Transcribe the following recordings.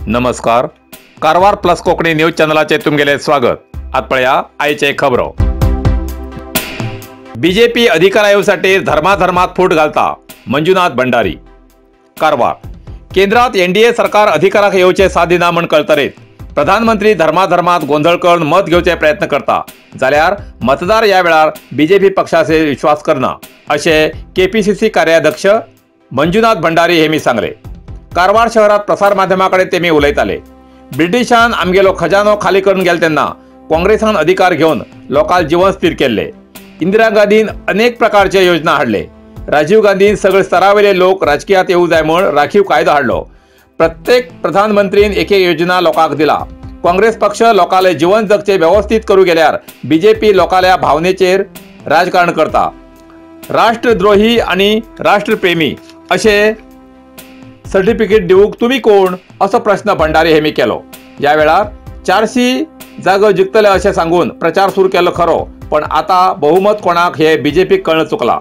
नमस्कार, Karwar plus Konkani news चॅनलाचे तुमगेले स्वागत। आत पळया आयचे खबरो। बीजेपी अधिकार येवसाठी धर्माधर्मात फूट घालता, मंजुनाथ भंडारी। कारवार केंद्रात एनडीए सरकार अधिकाराक येवचे साथ दिना म्हण कळतरेत प्रधानमंत्री धर्माधर्मात गोंधळ करून मत घेवचे प्रयत्न करता जाल्यार मतदार या वेळार बीजेपी पक्षाचे विश्वास करना अशें केपीसीसी कार्याध्यक्ष मंजुनाथ भंडारी हेमी सांगले। कारवार शहरात प्रसार माध्यमाकडे तेमी उलयताले। ब्रिटिशान आमगेलो खजानो खाली करून गेले तेन्ना काँग्रेसान अधिकार घेवन लोकांक जीवन स्थिर केल्ले। इंदिरा गांधीन अनेक प्रकारचे योजना हाडले। राजीव गांधीन सगळे स्तरावेले लोक राजकीयात येऊ जाय म्हूण राखीव कायदो हाडलो। प्रत्येक प्रधानमंत्रीन एक एक योजना लोकांक दिला। काँग्रेस पक्ष लोकांले जीवन जगचे व्यवस्थित करू गेल्यार बीजेपी लोकांल्या भावनेचेर राजकारण करता। राष्ट्रद्रोही आणि राष्ट्रप्रेमी असे सर्टिफिकेट दिवूक तुम्ही कोण असो प्रश्न भंडारी हेमी केलो। या वेळार 400 जागो जिखतले अशें सांगून प्रचार सुरू केलो खरो, पण आता बहुमत कोणाक हे बीजेपीक कळ्ळ चुकला।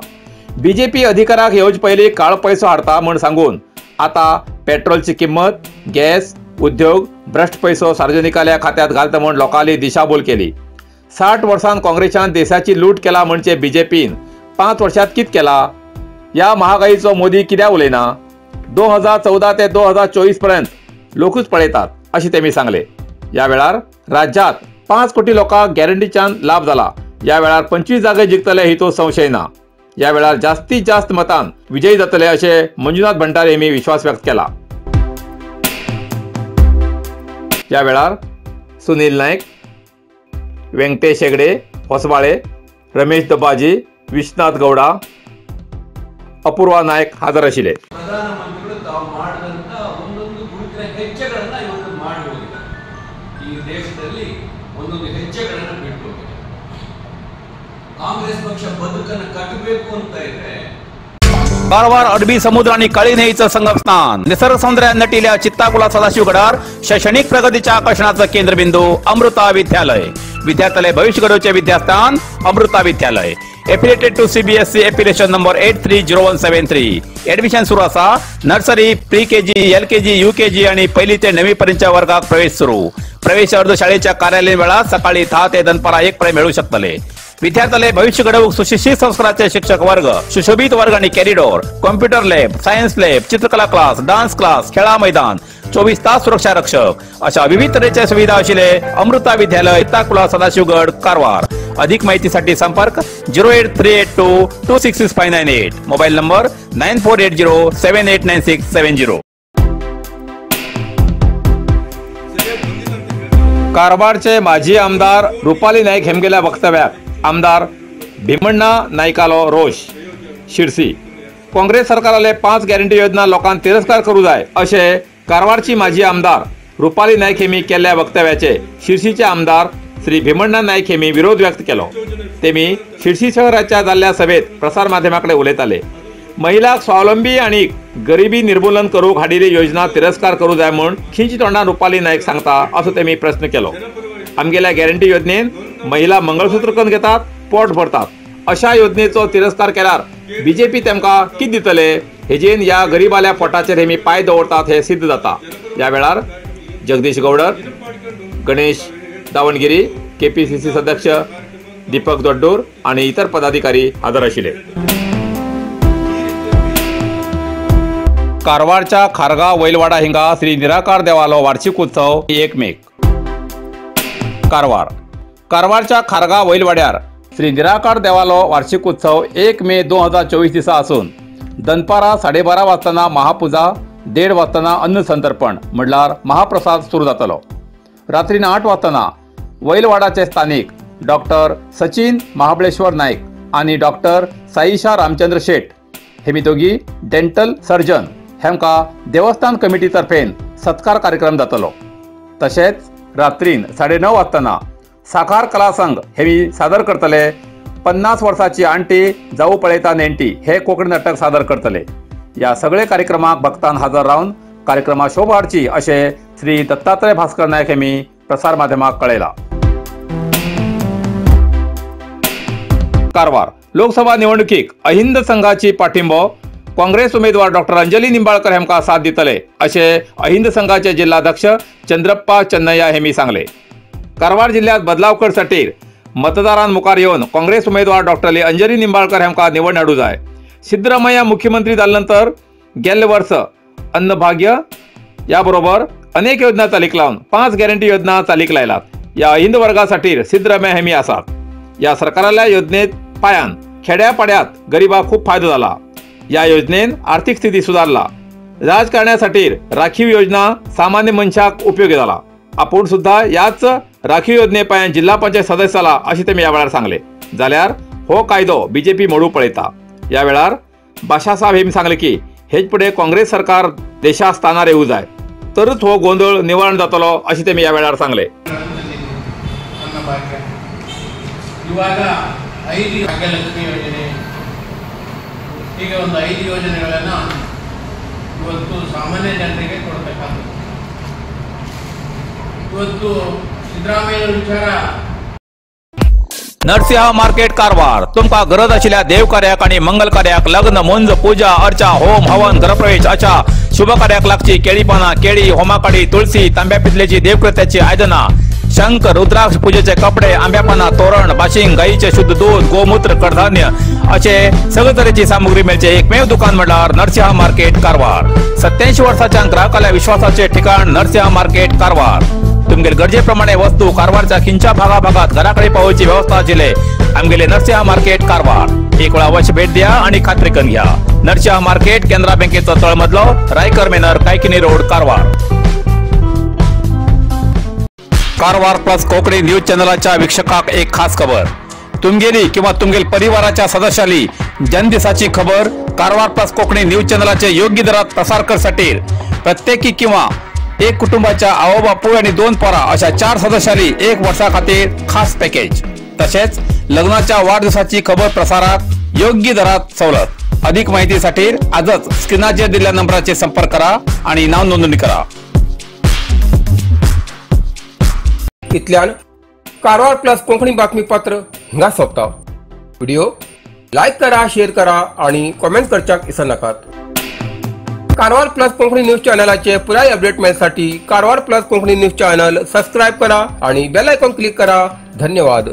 बीजेपी अधिकाराक येवचे पयलीं काळो पैसो हाडता म्हूण सांगून आता पेट्रोलची किंमत, गॅस, उद्योग, भ्रष्ट पैसो सार्वजनिकाल्या खात्यात घालता म्हूण लोकांली दिशाभूल केली। 60 वर्सां काँग्रेसान देशाची लूट केला म्हणचे बीजेपीन 5 वर्षात कित केला? या महागाईचो मोदी कित्याक उलयना? 2014 ते 2024 पर्यंत लोकूच पळयतात अशें तेमी सांगले। या वेळार राज्यात 5 कोटी लोकांक गॅरंटीच्यान लाभ जाला। या वेळार 25 जागे जिखतले हितूंत संशय ना। या वेळार जास्तीत जास्त मतान विजयी जातले अशें मंजुनाथ भंडारी हेमी विश्वास व्यक्त केला। या वेळार सुनील नायक, व्यंकटेश हेगडे होसबाळे, रमेश दबाजी, विश्वनाथ गौडा, अपूर्वा नायक हाजर आशिल्ले। ಪ್ರಧಾನಮಂತ್ರಿಗಳು ತಾವು ಮಾಡಿದಂತ ಒಂದೊಂದು ಗುರುತಿನ ಹೆಜ್ಜೆಗಳನ್ನು ಇವತ್ತು ಮಾಡಿ ಹೋಗಿದ್ದಾರೆ. ಈ ದೇಶದಲ್ಲಿ ಒಂದೊಂದು ಹೆಜ್ಜೆಗಳನ್ನು ಬಿಟ್ಟು ಹೋಗಿದ್ದಾರೆ. ಕಾಂಗ್ರೆಸ್ ಪಕ್ಷ ಬದುಕನ್ನು ಕಟ್ಟಬೇಕು ಅಂತ ಇದ್ರೆ कारवार अरबी समुद्र आणि काळी न्हंयेचं संगमस्थान, निसर्ग सौंदर्यान नटिल्या चित्ताकुला सदाशिवगडार शैक्षणिक प्रगतीच्या आकर्षणाचं केंद्रबिंदू अमृता विद्यालय। विद्यार्थ्याले भविष्य घडवचे विद्यास्थान Amrita Vidyalaya. Affiliated to CBSE affiliation number 830173. Admission सुरू आसा. Nursery, pre KG, LKG, UKG आणि पहिली ते 9वी पर्यंतच्या वर्गात प्रवेश सुरू. प्रवेश अर्ज शाळेच्या कार्यालयीन वेळात सकाळी 10 ते दनपारा 1 पर्यंत मिळू शकतले. विद्यार्थ्याले भविष्य घडवूक सुशिक्षित संस्काराचे शिक्षक वर्ग, सुशोभित वर्ग आणि corridor, computer lab, science lab, चित्रकला क्लास, डान्स क्लास, खेळा मैदान, 24 तास सुरक्षा रक्षक अशा विविध तऱ्हेच्या सुविधा आशिल्ले अमृता विद्यालय, चित्ताकुला, सदाशिवगड, कारवार. अधिक माहितीसाठी संपर्क 08382 266598, मोबाईल नंबर 9480 789670. कारवारचे माजी आमदार रुपाली नाईक हेमगेल्या वक्तव्याक आमदार भीमण्णा नायकालो रोष. शिरसी काँग्रेस सरकाराले 5 गॅरंटी योजना लोकांक तिरस्कार करू जाय अशें कारवारची माजी आमदार रुपाली नाईक हेमी केल्ल्या वक्तव्याचे शिरसीचे आमदार श्री भीमण्णा नाईक हेमी विरोध व्यक्त केलो. तेमी शिरसी शहराच्या जाल्ल्या सभेत प्रसार माध्यमाकडे उलयताले. महिलाक स्वावलंबी आणि गरिबी निर्मूलन करूक हाडिल्ली योजना तिरस्कार करू जाय म्हूण खिंच तोंडान रुपाली नाईक सांगता असो तेमी प्रश्न केलो. आमगेल्या गॅरंटी योजनेन महिला मंगळसूत्र करून घेतात, पोट भरतात अशा योजनेचो तिरस्कार केल्यार बीजेपी तेमकां कितें दितले? हेजेन ह्या गरीबाल्या पोटाचेर हेमी पांय दवरतात हे सिद्ध जाता. ह्या वेळार जगदीश गौडर, गणेश दावणगिरी, केपीसीसी सदस्य दीपक दोड्डूर आणि इतर पदाधिकारी हजर आशिल्ले. कारवारच्या खारगाव वैलवाडा हिंगा श्री निराकार देवालो वार्षिक उत्सव 1 मेक. कारवार कारवारच्या खारगाव वैलवाड्यार श्री निराकार देवालो वार्षिक उत्सव 1 मे 2024 दिसा आसून दनपारा 12:30 वाजताना महापूजा, 1:30 वाजताना अन्न संतर्पण म्हणल्यार महाप्रसाद सुरू जातलो. रात्रीन 8 वाजताना वैलवाडाचे स्थानिक डॉक्टर सचिन महाबळेश्वर नाईक आणि डॉक्टर साईशा रामचंद्र शेट हेमी दोगी डेंटल सर्जन हेमका देवस्थान कमिटी तर्फेन सत्कार कार्यक्रम जातलो. तशेंच रात्रीन 9:30 वाजताना साकार कला संघ हेमी सादर करतले 50 वर्साची आंटी जाऊ पळयता नेणटी हे कोंकणी नाटक सादर करतले. या सगळे कार्यक्रमाक भक्तान हजर रावन कार्यक्रमा शोभा हाडची अशें श्री दत्तात्रय भास्कर नायक हेमी प्रसार माध्यमाक कळयला. कारवार लोकसभा निवडणुकीक अहिंद संघाची पाठिंबो काँग्रेस उमेदवार डॉक्टर अंजली निंबाळकर हेमका साथ दितले अशें अहिंद संघाचे जिल्हाध्यक्ष चंद्रप्पा चन्नय्या हेमी सांगले. कारवार जिल्ह्यात बदलाव करसाठी मतदारां मुखार येवन काँग्रेस उमेदवार डॉक्टर अंजली निंबाळकर हेमका निवड हाडूं जाय. सिद्धरामय्या मुख्यमंत्री जाले नंतर गेल्ले वर्स अन्नभाग्य या बरोबर अनेक योजना चालीक लावन 5 गॅरंटी योजना चालीक लायलात. या अहिंद वर्गासाठी सिद्धरामय्या हेमी आसात. या सरकाराल्या योजनेत पायान खेड्यापाड्यात गरिबाक खूप फायदो जाला. या योजनेन आर्थिक स्थिती सुधारला. राजकारण्यासाठी राखीव योजना सामान्य मनशाक उपयोगी जाला. आपूण सुद्धा याच राखीव योजने पायान जिल्हा पंचायत सदस्य जाला अशें तेमी ह्या वेळार सांगले. जाल्यार हो कायदो बीजेपी मोडू पळयता. या वेळार बाशासाहेब हेमी सांगले की हेच फुडें काँग्रेस सरकार देशा स्थानार येवू जाय तरच हो गोंदळ निवारण जातलो अशें तेमी ह्या वेळार सांगले. ಇವಾಗ 5 ಭಾಗ್ಯಲಕ್ಷ್ಮಿ ಯೋಜನೆ, ಹೀಗೆ ಒಂದು 5 ಯೋಜನೆಗಳನ್ನು ಇವತ್ತು ಸಾಮಾನ್ಯ ಜನರಿಗೆ ಕೊಡ್ತಕ್ಕಂಥದ್ದು. ಇವತ್ತು ಸಿದ್ದರಾಮಯ್ಯನ ವಿಚಾರ. नरसिंह मार्केट कारवार तुमकां गरज आशिल्ल्या देवकार्याक आनी मंगल कार्याक लग्न, मुंज, पूजा अर्चा, होम हवन, गृहप्रवेश अशा शुभ कार्याक लागची केळी पानां, केळी, होमाकाडी, तुळसी, तांब्या पितलेची देवकृत्याची आयदनां, शंख, रुद्राक्ष, पूजेचे कपडे, आंब्या पानां, तोरण, बाशिंग, गायीचे शुद्ध दूध, गोमूत्र, कडधान्य असे सगळे तरेची सामुग्री मेळचे एकमेव दुकान म्हणल्यार नरसिंह मार्केट कारवार. 87 वर्साच्या ग्राहकाल्या विश्वासाचे ठिकाण नरसिंह मार्केट कारवार. तुमगेल गरजेप्रमाणे वस्तू कारवारच्या खिंच्या भागाभागात घराकडे पावोवची व्यवस्था आशिल्ले आमगेले नरसिंह मार्केट कारवार. एक वेळा अवश्य भेट द्या आणि खात्री करून घ्या. नरसिंह मार्केट, केनरा बँकेचो तळमजलो, Raikar manor, Kaikini road, Karwar. Karwar plus Konkani news चॅनलाच्या वीक्षकाक एक खास खबर. तुमगेली किंवा तुमगेल परिवाराच्या सदस्याली जन्मदिसाची खबर कारवार प्लस कोंकणी न्यूज चॅनलाचे योग्य दरात प्रसार करसाठी प्रत्येकी किंवा एक कुटुंबाच्या आवो बापूय आणि 2 पोरा अशा 4 सदस्यांनी 1 वर्षा खातीर खास पॅकेज. तसेच लग्नाच्या वाढदिवसाची खबर प्रसारात योग्य दरात सवलत. अधिक माहितीसाठी आजच स्क्रीनाचेर दिलेल्या नंबराचे संपर्क करा आणि नाव नोंदणी करा. इतल्यान कारवार प्लस कोंकणी बातमीपत्र हिंगा सोंपता. व्हिडिओ लायक करा, शेअर करा आणि कॉमेंट करच्याक विसरनाकात. कारवार प्लस कोंकणी न्यूज चॅनलाचे पुराय update मेळसाठी Karwar plus Konkani news channel subscribe करा आणि बेल आयकॉन क्लिक करा. धन्यवाद.